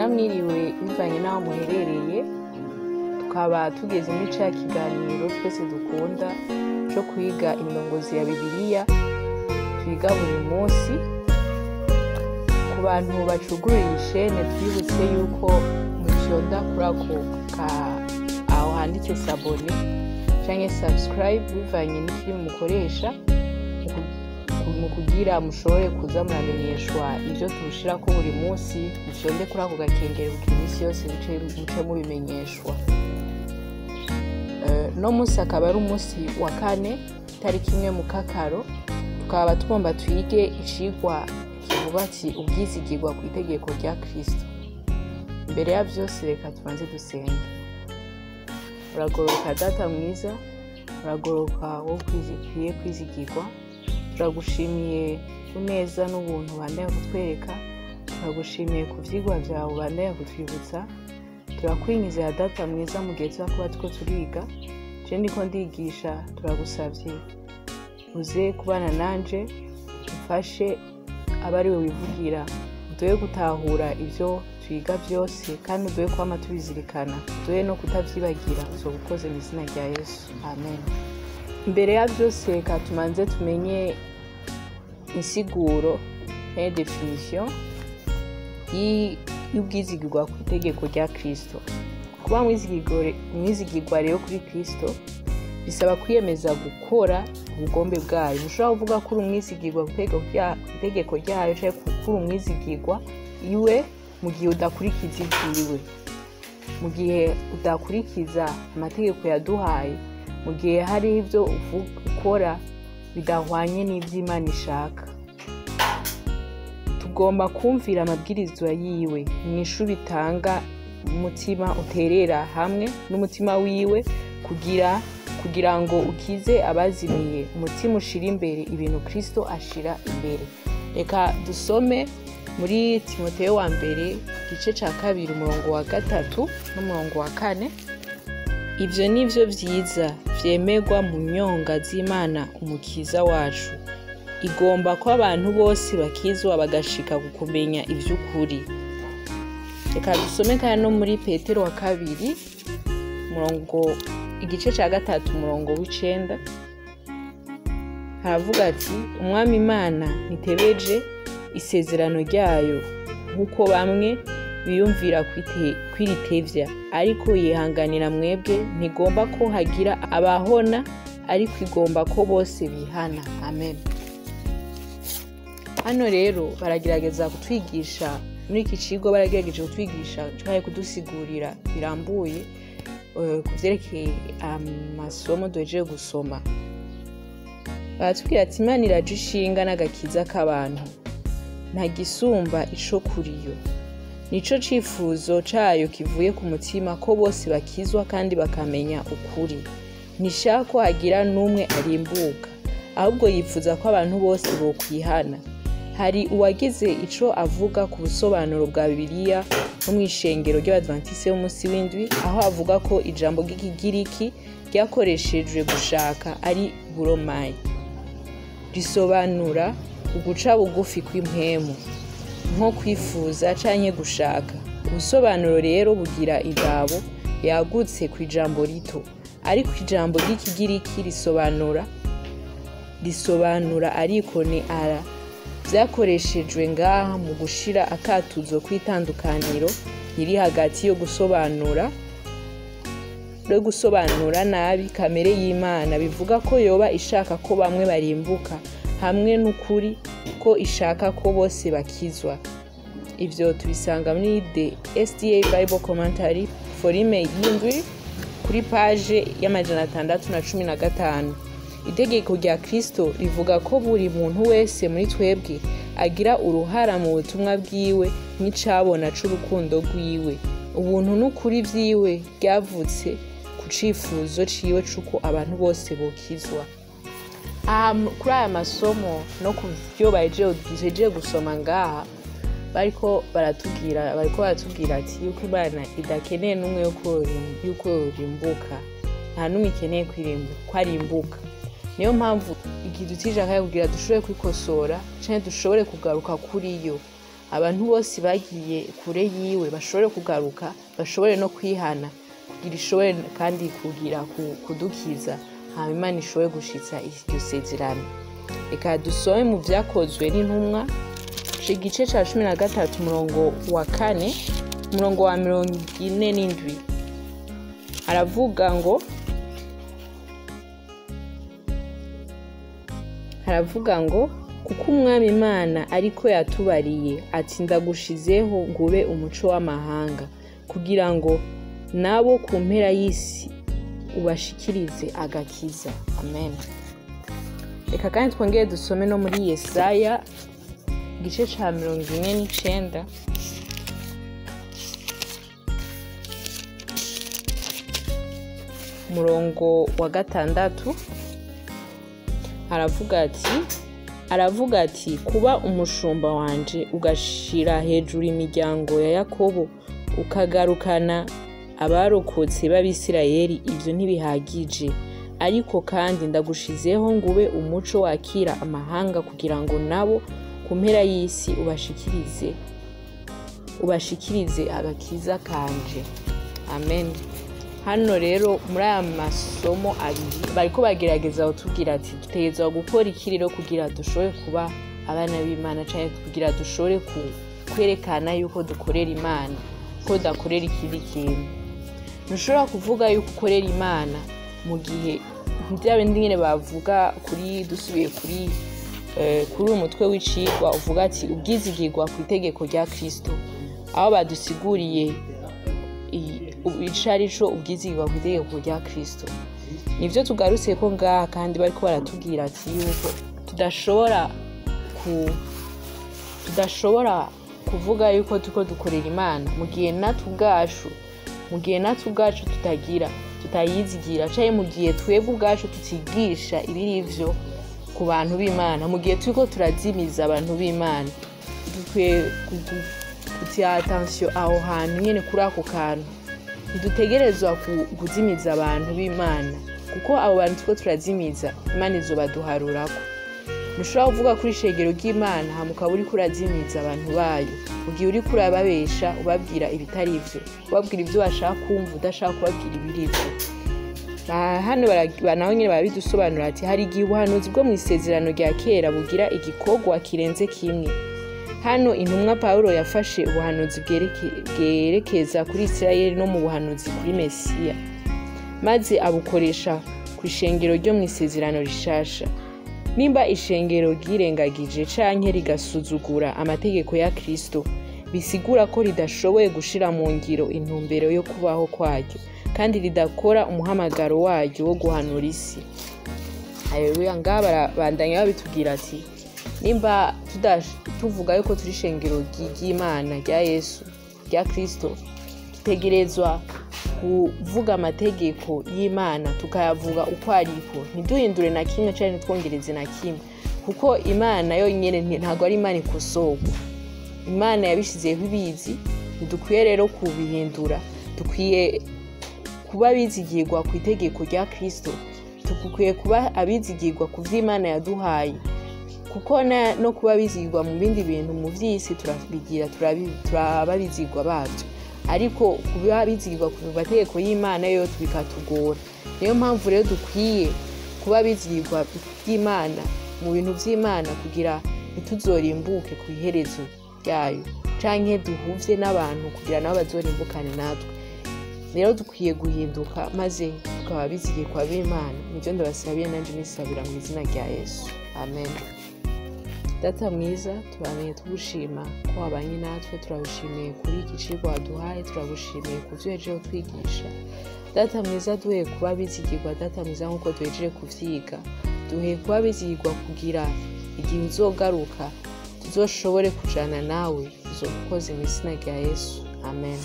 Na mwiriwe bivanye n'aho muherereye. Tukaba tugeze muri ca kiganiro twese dukunda co kwiga indongozi ya Bibiliya twiga buri munsi. Ku bantu bacugurura iyi shene, twibutse yuko mufyonda kuri ako ka aho handitse "s'abonner" canke "subscribe", bivanye n'ikirimi mukoresha, mu kugira mushobore kuza muramenyeshwa ivyo turushirako buri munsi. Mufyonde kuri ako gakengeri kugira iminsi yose muce mubimenyeshwa. No munsi akaba ari umunsi wa kane, tariki 1 mu kakaro. Tukaba tugomba twige icigwa kivuga ati "Ubwizigirwa ku itegeko rya Kristo". Imbere ya vyose, reka tubanze dusenge. Uragoroka Data mwiza, uragoroka wowe ukwiye kwizigirwa. Turagushimiye ku neza n'ubuntu ubandanya kutwereka. Turagushimiye ku vyigwa vyawe ubandanya kutwibutsa. Turakwinginze Data mwiza, mu gihe tuza kuba turiko turiga, je ndiko ndigisha, turagusavye uze kubana nanje, umfashe, abe ari we wivugira, uduhe gutahura ivyo twiga vyose kandi uduhe kwama tubizirikana, uduhe no kutavyibagira. Uzoba ukoze mu izina rya Yesu, amen. Imbere ya vyose, reka tumanze tumenye insiguro canke définition y'ubwizigirwa ku itegeko rya Kristo. Kuba umwizigirwa rero kuri Kristo bisaba kwiyemeza gukora ubugombe bwayo. Ntushobora kuvuga ko uri umwizigirwa ku itegeko ryayo canke ko uri umwizigirwa iwe mu gihe udakurikiza ivyiwe, mu gihe udakurikiza amategeko yaduhaye, mu gihe hari ivyo ukora bidahwanye n'ivy'Imana ishaka. Tugomba kumvira amabwirizwa yiwe. Inyishu bitanga umutima uterera hamwe n'umutima wiwe kugira ngo ukize abazimiye, umutima ushira imbere ibintu Kristo ashira imbere. Reka dusome muri Timoteyo wa mbere, igice ca 2, umurongo wa 3 n'umurongo wa 4. Ivyo ni vyo vyiza vyemerwa mu nyonga z'Imana Umukiza wacu. Igomba ko abantu bose bakizwa bagashika ku kumenya ivy'ukuri. Reka dusome kandi no muri Petero wa kabiri, umurongo, igice ca 3, umurongo w'9. Haravuga ati: "Umwami Imana ntitebeje isezerano ryayo nk'uko bamwe biyumvira kwiritevya, ariko yihanganira mwebwe, ntigomba ko hagira abahona, ariko igomba ko bose bihana." Amen. Hano rero baragerageza kutwigisha, muri iki kigo baragerageje kutwigisha canke kudusigurira birambuye ku vyerekeye amasomo duhejeje gusoma. Baratubwira ati Imana iraje ishinga n'agakiza k'abantu, nta gisumba ico kuriyo. Nico cifuzo cayo kivuye ku mutima ko bose bakizwa kandi bakamenya ukuri. Ntishaka ko hagira n'umwe arimbuka, ahubwo yifuza ko abantu bose bokwihana. Hari uwagize ico avuga ku busobanuro bwa Bibiliya no mw'ishengero ry'Abadventiste b'umunsi w'indwi, aho avuga ko ijambo ry'Ikigiriki ryakoreshejwe gushaka ari boulomai, risobanura uguca bugufi kw'impwemu, nko kwifuza canke gushaka. Ubusobanuro rero bugira indabo yagutse kw'ijambo rito, ariko ijambo ry'Ikigiriki risobanura ariko ni ara vyakoreshejwe ngaha mu gushira akatuzo kw'itandukaniro riri hagati yo gusobanura nabi kamere y'Imana, bivuga ko yoba ishaka ko bamwe barimbuka, hamwe n'ukuri ko ishaka ko bose bakizwa. Ivyo tubisanga muri The SDA Bible Commentary, volume y'7, kuri page y'615. Itegeko rya Kristo rivuga ko buri muntu wese muri twebwe agira uruhara mu butumwa bwiwe nk'icabona c'urukundo rwiwe, ubuntu n'ukuri vyiwe ryavutse ku cifuzo ciwe c'uko abantu bose bokizwa. Aha kuri aya masomo no ku vyo bahejeje gusoma ngaha, bariko baratubwira ati yuko Imana idakeneye n'umwe yuko yorimbuka. Nta n'umwe ikeneye ko arimbuka. Niyo mpamvu ikidutije akanya kugira dushobore kwikosora canke dushobore kugaruka kuri yo. abantu bose bagiye kure yiwe bashobore kugaruka, bashobore no kwihana, kugira ishobore kandi kugira kudukiza, hama Imana ishobore gushitsa iryo sezerano. Reka dusome mu Vyakozwe n'Intumwa igice ca 13 umurongo wa 4, umurongo wa 47. Haravuga ngo kuko Umwami Imana ariko yatubariye ati ndagushizeho ngube umuco w'amahanga, kugira ngo nabo ku mpera y'isi ubashikirize agakiza. Amen. Reka kandi twongere dusome no muri Yesaya igice ca 49. Umurongo wa 6 aravuga ati kuba umushumba wanje ugashira hejuru imiryango ya Yakobo, ukagarukana abarokotse b'Abisirayeli, ivyo ntibihagije. Ariko kandi ndagushizeho ngube umuco wakira amahanga, kugira ngo nabo ku mpera y'isi ubashikirize agakiza kanje. Amen. Hano rero muri aya masomo abiri bariko bagerageza kutubwira ati dutegerezwa gukora iki rero kugira dushobore kuba abana b'Imana, canke kugira dushobore kwerekana yuko dukorera Imana, ko tudakorera ikindi kintu. Ntushobora kuvuga yuko ukorera Imana mu gihe bya bindi nyene bavuga kuri, dusubiye kuri uyu mutwe w'icigwa uvuga ati ubwizigirwa ku itegeko rya Kristo, aho badusiguriye ico arico ubwizigirwa ku itegeko rya Kristo. Nivyo tugarutse ko ngaha, kandi bariko baratubwira ati yuko tudashobora kuvuga yuko turiko dukorera Imana mu gihe natwe ubwacu tutagira, tutayizigira, canke mu gihe twebwe ubwacu tutigisha ibiri vyo ku bantu b'Imana, mu gihe turiko turazimiza abantu b'Imana. Dukwiye kutia attention aho hantu nyene kuri ako kantu. Ntidutegerezwa kuzimiza abantu b'Imana, kuko abo bantu turiko turazimiza Imana izobaduharurako. Ntushobora kuvuga kuri ishengero ry'Imana hama ukaba uriko urazimiza abantu bayo, mu gihe uriko urababesha ubabwira ibitari ivyo, ubabwira ivyo bashaka kumva udashaka kubabwira ibiri ivyo. Hano naho nyene barabidusobanura ati hari igihe ubuhanuzi bwo mw'isezerano rya kera bugira igikorwa kirenze kimwe. Hano intumwa Pawulo yafashe ubuhanuzi bwerekeza kuri Isirayeli no mu buhanuzi kuri Mesiya, maze abukoresha ku ishengero ryo mw'isezerano rishasha. Nimba ishengero ryirengagije canke rigasuzugura amategeko ya Kristo, bisigura ko ridashoboye gushira mu ngiro intumbero yo kubaho kwaryo, kandi ridakora umuhamagaro waryo wo guhanura isi. Haleluya. Ngaha barabandanya babitubwira ati nimba tuvuga yuko turi ishengero ry'Imana rya Yesu rya Kristo, dutegerezwa kuvuga amategeko y'Imana tukayavuga uko ariko, ntiduhindure na kimwe canke ntitwongereze na kimwe, kuko Imana yonyene ntabwo ari Imana ikosorwa. Imana yabishizeho ibizi, ntidukwiye rero kubihindura. Dukwiye kuba abizigirwa ku itegeko rya Kristo, dukwiye kuba abizigirwa ku vy'Imana yaduhaye, kuko no kuba abizigirwa mu bindi bintu mu vy'isi turabigira, turaba abizigirwa bavyo, ariko kuba abizigirwa ku mategeko y'Imana yo bikatugora. Niyo mpamvu rero dukwiye kuba abizigirwa by'Imana mu bintu vy'Imana, kugira ntituzorimbuke ku iherezo ryayo, canke duhuvye n'abantu kugira nabo bazorimbukane natwe. Rero dukwiye guhinduka maze tukaba abizigirwa b'Imana. Nivyo ndabasabiye nanje nisabira mu izina rya Yesu. Amen. Data mwiza, tubamenye tugushima ko wabanye natwe, turagushimiye kuri iki cigwa waduhaye, turagushimiye ku vyo uhejeje kutwigisha. Data mwiza, duhe kuba abizigirwa. Data mwiza, nkuko duhejeje kuvyiga, duhe kuba abizigirwa kugira igihe uzogaruka tuzoshobore kujana nawe. Uzobukoze mu izina rya Yesu. Amen.